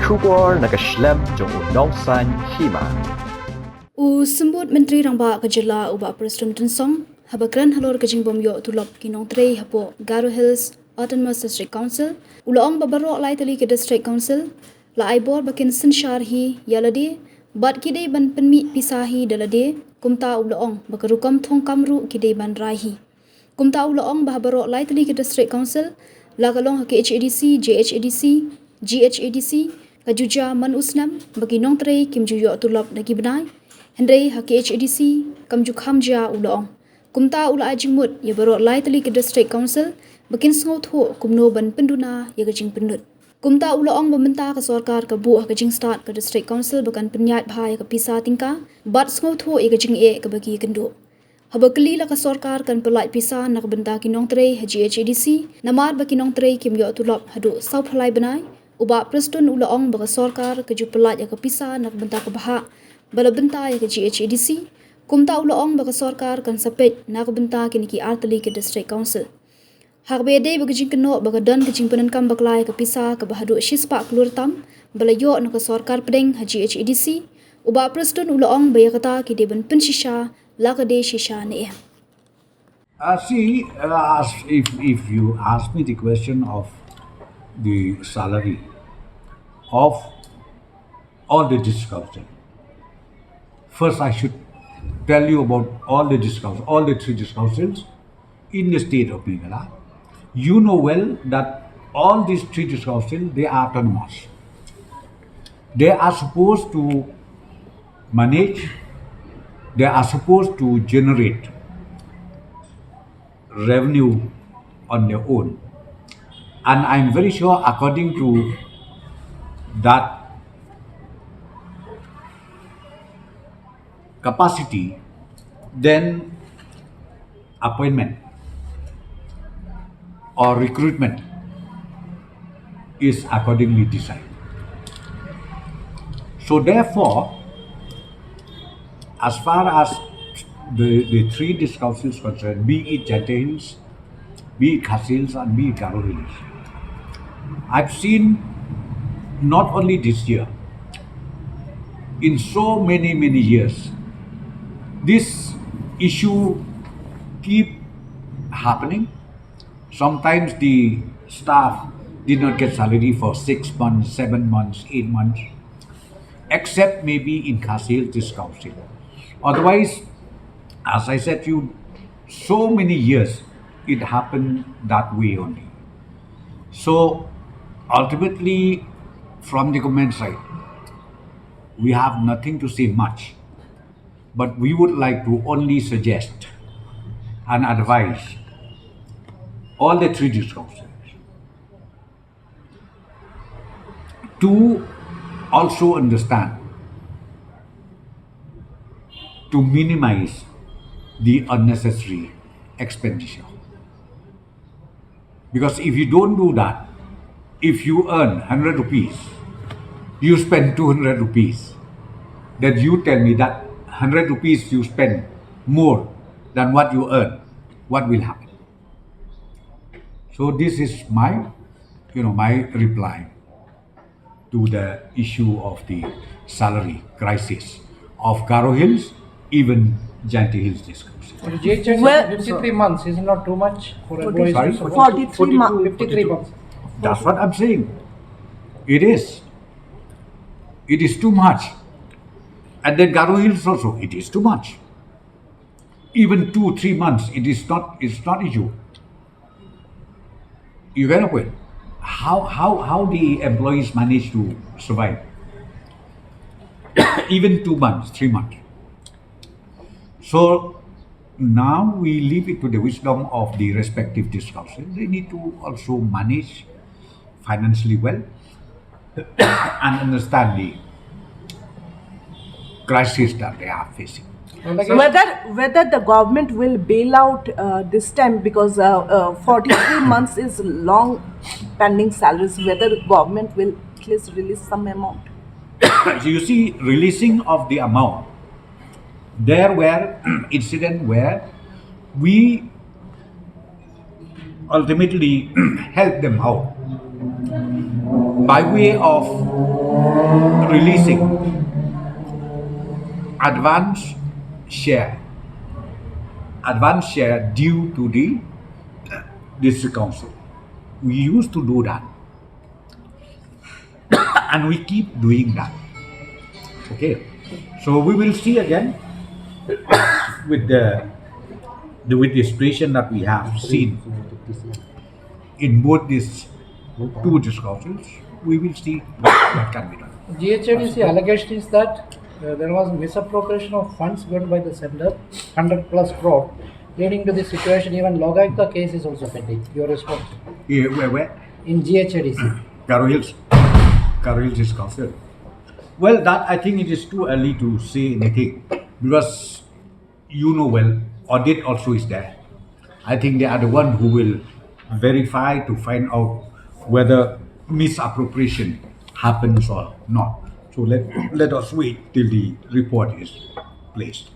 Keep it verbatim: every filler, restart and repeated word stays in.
Khubor na ka shlem jong u Nongsaiñ Hima. U Symbud Myntri Rangbah ka Jylla u Bah Prestone Tynsong haba kren halor ka jingbym ïoh tulop ki nongtrei hapoh Garo Hills Autonomous District Council, u la ong ba baroh lai tylli ki District Council la ai bor ba kin synshar hi ïa lade bad ki dei ban pynmih pisa hi da lade. Kumta u la ong ba ka rukom thong kam ruh ki dei ban rai hi. Kumta u la ong ba ha baroh lai tylli ki District Council, la ka long ha K H A D C, J H A D C, G H A D C, ka ju jia man u snem ba ki nongtrei kim ju ïoh tulop da ki bnai. Hynrei ha K H A D C kam ju kham jia, u la ong. Kumta u la ai jingmut ïa baroh lai tylli ki District Council ba kin sngewthuh kumno ban pynduna ïa ka jingpynlut. Kumta u la ong ba mynta ka sorkar ka buh ha ka jingstad ka District Council ba kan pynïaid bha ïa ka pisa tyngka bad sngewthuh ïa ka jingeh kaba ki ïakynduh. Haba kylli la ka sorkar kan pyllait pisa na ka bynta ki nongtrei ha G H A D C namar ba ki nongtrei kim ïoh tulop haduh sawphew lai bnai, u Bah Prestone u la ong ba ka sorkar ka ju pyllait ïa ka pisa na ka bynta ka bhah ba la bynta ïa ka G H A D C. Kumta u la ong ba ka sorkar kan sa peit na ka bynta kine ki ar tylli ki District Council. Ha kaba ïadei bad ka jingkynnoh ba ka don ka jingpyndonkam bakla ïa ka pisa kaba haduh shispah klur tam ba la ïoh na ka sorkar pdeng ha G H A D C, u Bah Prestone u la ong ba ïa kata ki dei ban pynshisha, la ka dei shisha ne em. Uh, see, uh, as if, if you ask me the question of the salary of all the district council, first I should tell you about all the district council, all the three district councils in the state of Meghalaya. You know well that all these three district council, they are autonomous. They are supposed to manage, they are supposed to generate revenue on their own. And I'm very sure, according to that capacity, then appointment or recruitment is accordingly decided. So therefore, as far as the, the three district councils concerned, be it Jaintia Hills, be it Khasi Hills, and be it Garo Hills, I've seen, not only this year, in so many, many years, this issue keep happening. Sometimes the staff did not get salary for six months, seven months, eight months, except maybe in Khasi Hills District Council. Otherwise, as I said to you, so many years it happened that way only. So ultimately, from the government side, we have nothing to say much, but we would like to only suggest and advise all the three district councils to also understand, to minimize the unnecessary expenditure. Because if you don't do that, if you earn hundred rupees, you spend two hundred rupees, then you tell me that hundred rupees you spend more than what you earn, what will happen? So this is my, you know, my reply to the issue of the salary crisis of Garo Hills, even Jaintia Hills District Council. Well, fifty-three months is not too much for a boy. Sorry? Forty-three months. Fifty-three months. That's what I'm saying. It is. It is too much. And then Garo Hills also, it is too much. Even two, three months, it is not, it's not issue. You get a point? How, how, how the employees manage to survive? Even two months, three months. So now we leave it to the wisdom of the respective district council. They need to also manage financially well and understand the crisis that they are facing. Whether, whether the government will bail out, uh, this time, because, uh, uh, forty-three months is long pending salaries, whether government will at least release some amount. So you see, releasing of the amount, there were incident where we ultimately help them out. By way of releasing advance share, advance share due to the district council. We used to do that, and we keep doing that. Okay, so we will see again with the, the with the situation that we have seen in both these two district councils, we will see what can be done. G H A D C allegation is that uh, there was misappropriation of funds given by the sender, hundred plus crore, leading to this situation. Even Lokayukta case is also pending. Your response? Eh, where, where? In G H A D C. Garo Hills. Garo Hills District Council. Well, that, I think it is too early to say anything because you know well, audit also is there. I think they are the one who will verify to find out whether misappropriation happens or not. So let, let us wait till the report is placed.